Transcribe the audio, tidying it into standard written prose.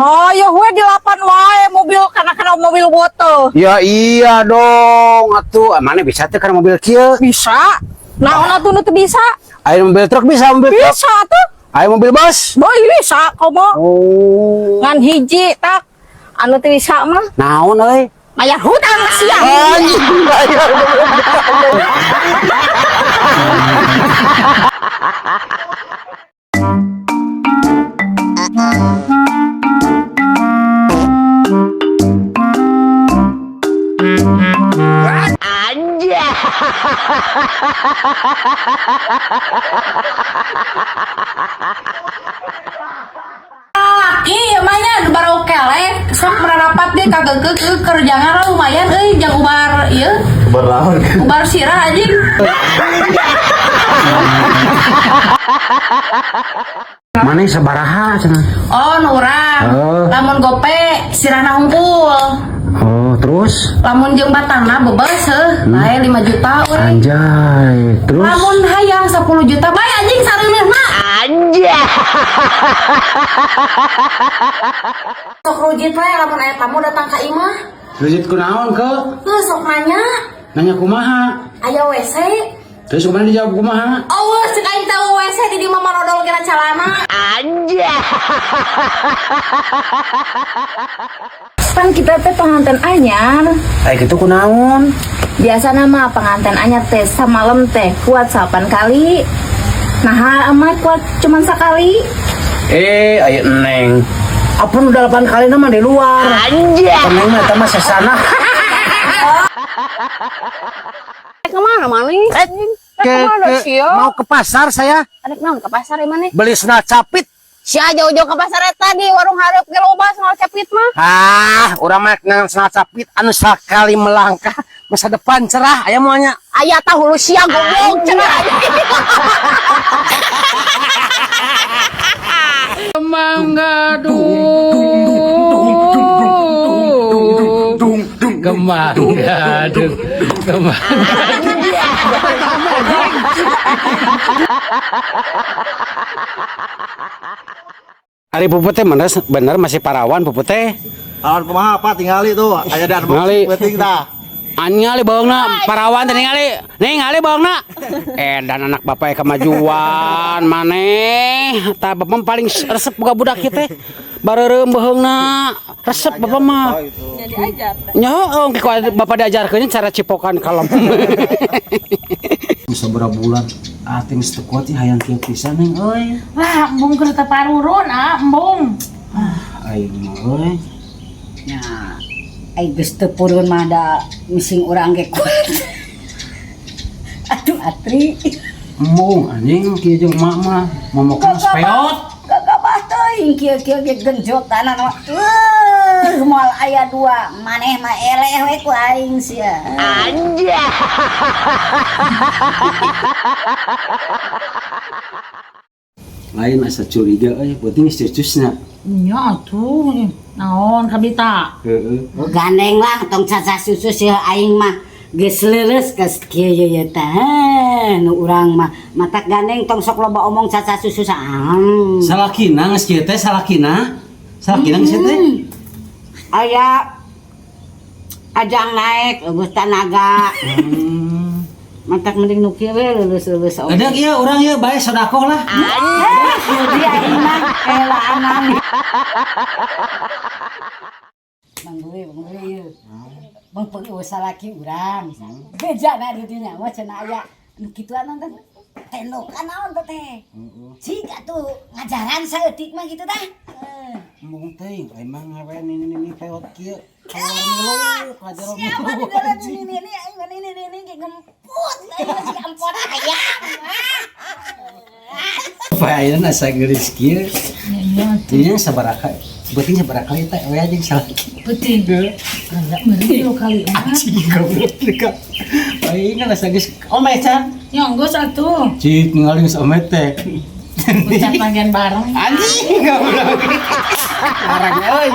Oh, ya we dilapan wae mobil kana mobil boto. Ya iya dong, atuh. Mana bisa teh kana mobil kieu? Bisa. Naon atuh nu teu bisa? Aya mobil truk bisa mobil truk. Bisa tuh. Aya mobil bus. Boy bisa komo. Oh. Ngan hiji tak anu teu bisa mah. Naon euy? Bayar hutang sia. Anjing bayar. Laki lumayan baru kelek sok merarapat deh kagak ke kerjaan lah lumayan euy jang ubar ieu Berlawan. Ubar sirah anjing. Mana sabaraha cenah? Oh nu urang. Oh. Lamun gope sirahna hungkul. Oh, terus Lamun jeung batangna bebas heuh bae 5 juta euy. Anjay, terus Lamun hayang 10 juta bae anjing sareuneuna anjay. Sok rujit we lamun aya tamu datang ka imah. Rujit kunaon ke? Heuh sok nanya. Nanya kumaha? Aya WC. Terus kemana dijawab kumaha? Oh, cek aing teh WC di dieu mah marodol kira calana. Anjay. Pan kita teh pengantin anyar. Kayak gitu kunaon? Biasa nama pengantin anyar teh samalam teh kuat 8 kali. Nah, ama kuat cuman sekali. Ayo neng. Apa udah 8 kali nama di luar? Anjay. Neng mah eta mah sesana. Kemana mana? Kemana sih Mau ke pasar saya. Arek naon ke pasar ya mana? Beli sendal capit. Sia jauh-jauh ke pasar eta di warung hareup ge loba sendal capit mah. Ah, urang mah ngan sendal capit anu sakali melangkah masa depan cerah aya moal nya. Aya tah hulu sia goblok cenah. Mangga dung kemangga dung kemangga. Ari Puput teh bener masih parawan Puput teh. Parawan kumaha apa tingali tuh aya dan Ningali. Penting tah. Ningali baeungna parawan teh ningali. Ningali baeungna. Dan anak bapak kemajuan maneh. Tah bapak paling resep boga budak kieu teh. Bareureum beuheungna. Resep bapak mah. Nya heueuh ku bapak diajarkeun cara cipokan kalem. Bisa berapa bulan? Ah, teh geus teu kuat hayang kieu pisan neng euy. Lah, embung keur teu parurun ah, embung. Aing mah euy. Ya, ai geus teu purun mah da mising urang ge kuat. Aduh Atri. Embung anjing kieu jeung emak mah momokna peot. Gagabah teuing kieu-kieu ge genjotanan mah. Moal aya dua, maneh mah eleh we ku aing sia. Anjay. Lain asa curiga euy, penting geus cucusna. Nya atuh, naon kabita? Heeh. Gandeng lah tong caca susu sia aing mah geus leuleus geus kieu ye teh. Nu urang mah matak gandeng tong sok loba omong caca susu saam. Salakina geus kieu teh salakina. Salakina geus kieu teh. Aya ajang naik eueuh tanaga. Matak mending nu kieu we leuleus-leuleus oge. Ada ieu urang ieu bae sedekah lah. Anjir aing mah elaanan. Bang Bui ieu. Bang Peng eueuh salaki urang. Beja na di dinya mah cenah aya nu kituan teh. Tendokan naon teh. Cik atuh ngajaran saeutik mah kitu tah. Embung teuing emang ngawean ini peot kieu. Keluar milu ka jero Siapa di dalam ini ini aing mah ini ini ge ngemput aing mah siga empot hayang. Apa ayeuna asa geulis kieu? Nya sabaraha? Beuting sabaraha kali teh we jeung salaki. Beuting. Enggak meureun 2 kali mah. Anjing goblok ka. Aing kan asa geus omet can. Nya geus atuh. Cik ningali geus omet teh. Ucap bagian bareng. Anjing goblok. Larang euy.